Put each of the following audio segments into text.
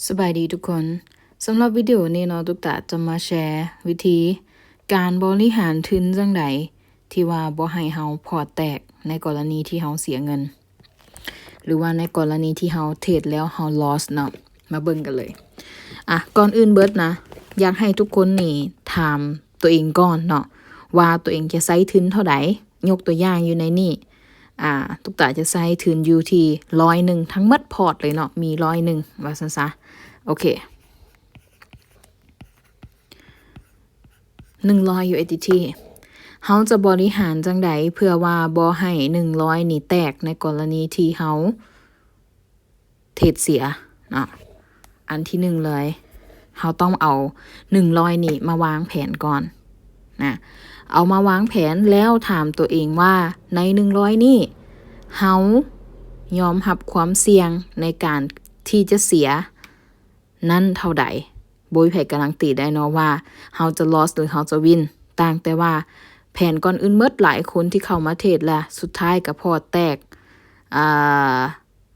ສະບາຍດີທຸກຄົນ, ສຳລັບວິດີໂອນີ້ເນາະ ຕຸກຕາຈະມາແຊວິທີການບໍລິຫານທຶນຈັ່ງໃດ ທີ່ວ່າບໍ່ໃຫ້ເຮົາພອດແຕກໃນກໍລະນີທີ່ເຮົາເສຍເງິນ ຫຼືວ່າໃນກໍລະນີທີ່ເຮົາເທຣດແລ້ວເຮົາ loss ເນາະ. ມາເບິ່ງກັນເລີຍ. ອ່ະ ກ່ອນອື່ນເບິດນະ ຢາກໃຫ້ທຸກຄົນນີ້ຖາມຕົວເອງກ່ອນເນາະ ວ່າຕົວເອງຈະໃຊ້ທຶນເທົ່າໃດ. ຍົກຕົວຢ່າງຢູ່ໃນນີ້ ອ່າ ຕຸກຕາຈະໃຊ້ທຶນຢູ່ທີ່ຮ້ອຍໜຶ່ງ ທັງໝົດພອດເລີຍເນາະ ມີຮ້ອຍໜຶ່ງ ວ່າຊັ້ນຊະ. ໂອເຄ ໜຶ່ງຮ້ອຍ USDT ເຮົາຈະບໍລິຫານຈັ່ງໃດເພື່ອວ່າບໍ່ໃຫ້ໜຶ່ງຮ້ອຍນີ້ແຕກໃນກໍລະນີທີ່ເຮົາເທຣດເສຍເນາະ? ອັນທີໜຶ່ງເລີຍ ເຮົາຕ້ອງເອົາໜຶ່ງຮ້ອຍນີ້ມາວາງແຜນກ່ອນນະ, ເອົາມາວາງແຜນແລ້ວຖາມຕົວເອງວ່າ ໃນໜຶ່ງຮ້ອຍນີ້ ເຮົາຍອມຮັບຄວາມສ່ຽງໃນການທີ່ຈະເສຍ ນັ້ນເທົ່າໃດ. ບໍ່ມີໃຜກາຣັນຕີໄດ້ເນາະວ່າເຮົາຈະ loss ຫຼືເຮົາຈະ win ຕ່າງແຕ່ວ່າແຜນກ່ອນອື່ນໝົດ ຫຼາຍຄົນທີ່ເຂົ້າມາເທຣດລະສຸດທ້າຍກໍພອດແຕກ ອ່າ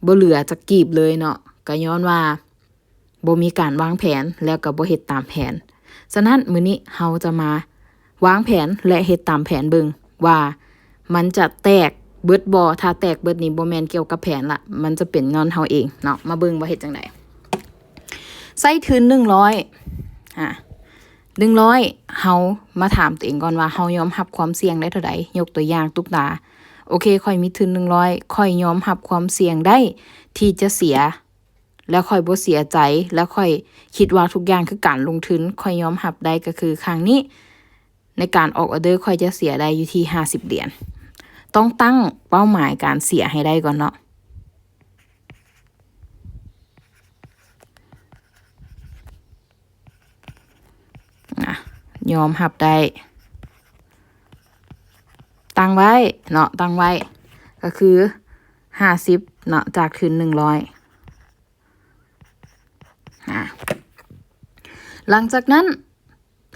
ບໍ່ເຫຼືອຈັກກີບເລີຍເນາະ ກໍຍ້ອນວ່າບໍ່ມີການວາງແຜນ ແລ້ວກໍບໍ່ເຮັດຕາມແຜນ. ສະນັ້ນ ມື້ນີ້ເຮົາຈະມາວາງແຜນ ແລະ ເຮັດຕາມແຜນເບິ່ງວ່າ ມັນຈະແຕກເບິດບໍ່? ຖ້າແຕກເບິດນີ້ບໍ່ແມ່ນກ່ຽວກັບແຜນລະ ມັນຈະເປັນຍ້ອນເຮົາເອງເນາະ. ມາເບິ່ງວ່າເຮັດຈັ່ງໃດ. ໃຊ້ທຶນໜຶ່ງຮ້ອຍ ອາ ໜຶ່ງຮ້ອຍ ເຮົາມາຖາມຕົວເອງກ່ອນວ່າ ເຮົາຍອມຮັບຄວາມສ່ຽງໄດ້ເທົ່າໃດ? ຍົກຕົວຢ່າງ ຕຸກຕາ ໂອເຄ ຂ້ອຍມີທຶນໜຶ່ງຮ້ອຍ ຂ້ອຍຍອມຮັບຄວາມສ່ຽງໄດ້ທີ່ຈະເສຍ ແລ້ວຂ້ອຍບໍ່ເສຍໃຈ ແລ້ວຂ້ອຍຄິດວ່າທຸກຢ່າງຄືການລົງທຶນ, ຂ້ອຍຍອມຮັບໄດ້ກໍຄືຄັ້ງນີ້ ໃນການອອກອອເດີຂ້ອຍຈະເສຍໄດ້ຢູ່ທີ່ຫ້າສິບຫຼຽນ. ຕ້ອງຕັ້ງເປົ້າໝາຍການເສຍໃຫ້ໄດ້ກ່ອນເນາະ. ນະ ຍອມຮັບໄດ້ ຕັ້ງໄວ້ເນາະ ຕັ້ງໄວ້ກໍຄືຫ້າສິບເນາະ ຈາກທຶນໜຶ່ງຮ້ອຍ. ອາ ຫຼັງຈາກນັ້ນ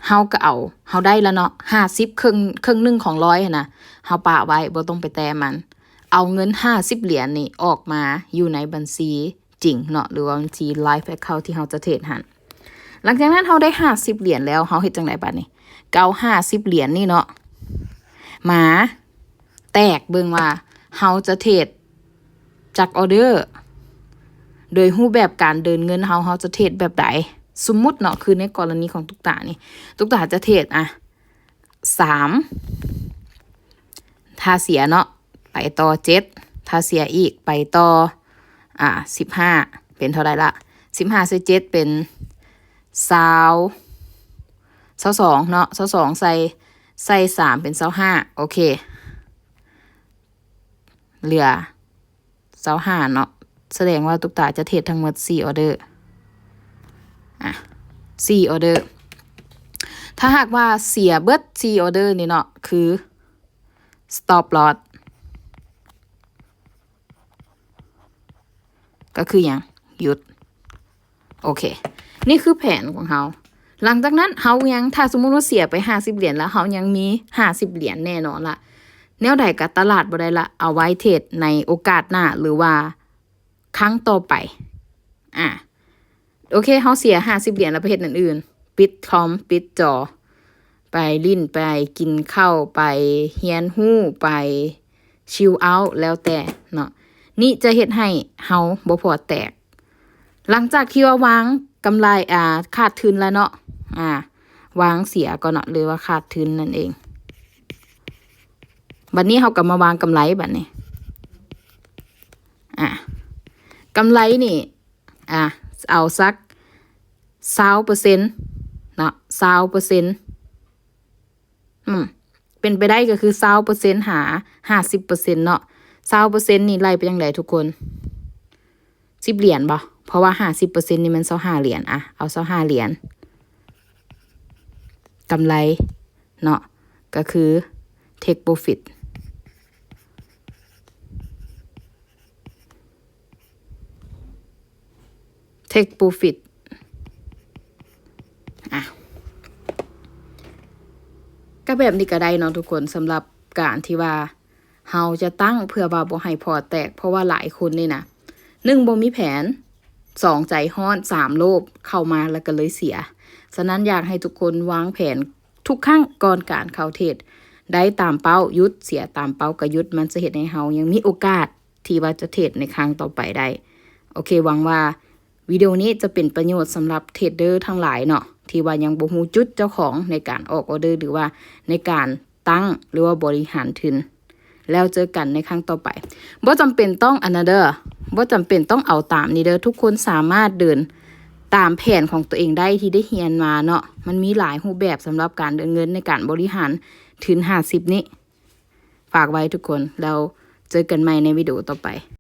ເຮົາກໍເອົາ ເຮົາໄດ້ລະເນາະ ຫ້າສິບ ເຄິ່ງ ເຄິ່ງໜຶ່ງຂອງຮ້ອຍຫັ້ນນະ ເຮົາປະໄວ້ ບໍ່ຕ້ອງໄປແຕະມັນ. ເອົາເງິນຫ້າສິບຫຼຽນນີ້ອອກມາຢູ່ໃນບັນຊີຈິງເນາະ ຫຼືວ່າບັນຊີ Live Account ທີ່ເຮົາຈະເທຣດຫັ້ນ. ຫຼັງຈາກນັ້ນເຮົາໄດ້ຫ້າສິບຫຼຽນແລ້ວ ເຮົາເຮັດຈັ່ງໃດບາດນີ້? ກໍເອົາຫ້າສິບຫຼຽນນີ້ເນາະ ມາແຕກເບິ່ງວ່າເຮົາຈະເທຣດຈັກອອເດີ ໂດຍຮູບແບບການເດີນເງິນເຮົາ ເຮົາຈະເທຣດແບບໃດ? ສົມມຸດເນາະ ຄືໃນກໍລະນີຂອງຕຸກຕານີ້ ຕຸກຕາຈະເທຣດ ອະ ສາມ ຖ້າເສຍເນາະ ໄປຕໍ່ເຈັດ ຖ້າເສຍອີກໄປຕໍ່ ອາ ສິບຫ້າ ເປັນເທົ່າໃດລະ? ສິບຫ້າໃສ່ເຈັດເປັນຊາວ ຊາວສອງເນາະ ຊາວສອງໃສ່ ໃສ່ສາມເປັນຊາວຫ້າ ໂອເຄ ເຫຼືອຊາວຫ້າເນາະ ສະແດງວ່າຕຸກຕາຈະເທຣດທັງໝົດສີ່ອອເດີ ອະ ສີ່ອອເດີ. ຖ້າຫາກວ່າເສຍເບິດສີ່ອອເດີນີ້ເນາະ ຄື stop loss ກໍຄືຫຍັງ? ຢຸດ. ໂອເຄ ນີ້ຄືແຜນຂອງເຮົາ. ຫຼັງຈາກນັ້ນເຮົາຍັງ ຖ້າສົມມຸດວ່າເສຍໄປຫ້າສິບຫຼຽນລະ ເຮົາຍັງມີຫ້າສິບຫຼຽນແນ່ນອນລະ ແນວໃດກໍຕະຫຼາດບໍ່ໄດ້ລະ ເອົາໄວ້ເທຣດໃນໂອກາດໜ້າ ຫຼືວ່າຄັ້ງຕໍ່ໄປ. ອາ ໂອເຄ ເຮົາເສຍຫ້າສິບຫຼຽນແລ້ວໄປເຮັດອັນອື່ນ ປິດຄອມ ປິດຈໍ ໄປຫຼິ້ນ ໄປກິນເຂົ້າ ໄປຮຽນຮູ້ ໄປ chill out ແລ້ວແຕ່ເນາະ. ນີ້ຈະເຮັດໃຫ້ເຮົາບໍ່ພອດແຕກ. ຫຼັງຈາກທີ່ວ່າວາງກຳໄລ ອາ ຂາດທຶນແລ້ວເນາະ ອາ ວາງເສຍກ່ອນເນາະ ຫຼືວ່າຂາດທຶນນັ້ນເອງ. ບັດນີ້ເຮົາກໍມາວາງກຳໄລບັດນີ້ ອາ ກຳໄລນີ້ ອາ ເອົາສັກຊາວເປີເຊັນເນາະ ຊາວເປີເຊັນ ອືມ ເປັນໄປໄດ້ກໍຄືຊາວເປີເຊັນຫາຫ້າສິບເປີເຊັນເນາະ. ຊາວເປີເຊັນນີ້ໄລ່ໄປຈັ່ງໃດທຸກຄົນ? ສິບຫຼຽນບໍ່? ເພາະວ່າຫ້າສິບເປີເຊັນນີ້ມັນຊາວຫ້າຫຼຽນ ອະ ເອົາຊາວຫ້າຫຼຽນ ກຳໄລເນາະ ກໍຄື take profit take profit ອະ ກໍແບບນີ້ກໍໄດ້ເນາະທຸກຄົນ ສຳລັບການທີ່ວ່າເຮົາຈະຕັ້ງເພື່ອວ່າບໍ່ໃຫ້ພອດແຕກ ເພາະວ່າຫຼາຍຄົນນີ້ນະ ໜຶ່ງ ບໍ່ມີແຜນ ສອງ ໃຈຮ້ອນ ສາມ ໂລບ ເຂົ້າມາແລ້ວກໍເລີຍເສຍ. ສະນັ້ນຢາກໃຫ້ທຸກຄົນວາງແຜນທຸກຄັ້ງກ່ອນການເຂົ້າເທຣດ ໄດ້ຕາມເປົ້າ ຢຸດ ເສຍຕາມເປົ້າກໍຢຸດ ມັນຈະເຮັດໃຫ້ເຮົາຍັງມີໂອກາດທີ່ວ່າຈະເທຣດໃນຄັ້ງຕໍ່ໄປໄດ້. ໂອເຄ ຫວັງວ່າວິດີໂອນີ້ຈະເປັນປະໂຫຍດສຳລັບເທຣດເດີທັງຫຼາຍເນາະ ທີ່ວ່າຍັງບໍ່ຮູ້ຈຸດເຈົ້າຂອງໃນການອອກອອເດີ ຫຼືວ່າໃນການ ຕັ້ງ ຫຼືວ່າບໍລິຫານທຶນ. ແລ້ວເຈີກັນໃນຄັ້ງຕໍ່ໄປ. ບໍ່ຈຳເປັນຕ້ອງອັນນັ້ນເດີ ບໍ່ຈຳເປັນຕ້ອງເອົາຕາມນີ້ເດີ. ທຸກຄົນສາມາດເດີນຕາມແຜນຂອງຕົວເອງໄດ້ ທີ່ໄດ້ຮຽນມາເນາະ. ມັນມີຫຼາຍຮູບແບບສຳລັບການເດີນເງິນໃນການບໍລິຫານທຶນຫ້າສິບນີ້. ຝາກໄວ້ທຸກຄົນ ແລ້ວເຈີກັນໃໝ່ໃນວິດີໂອຕໍ່ໄປ.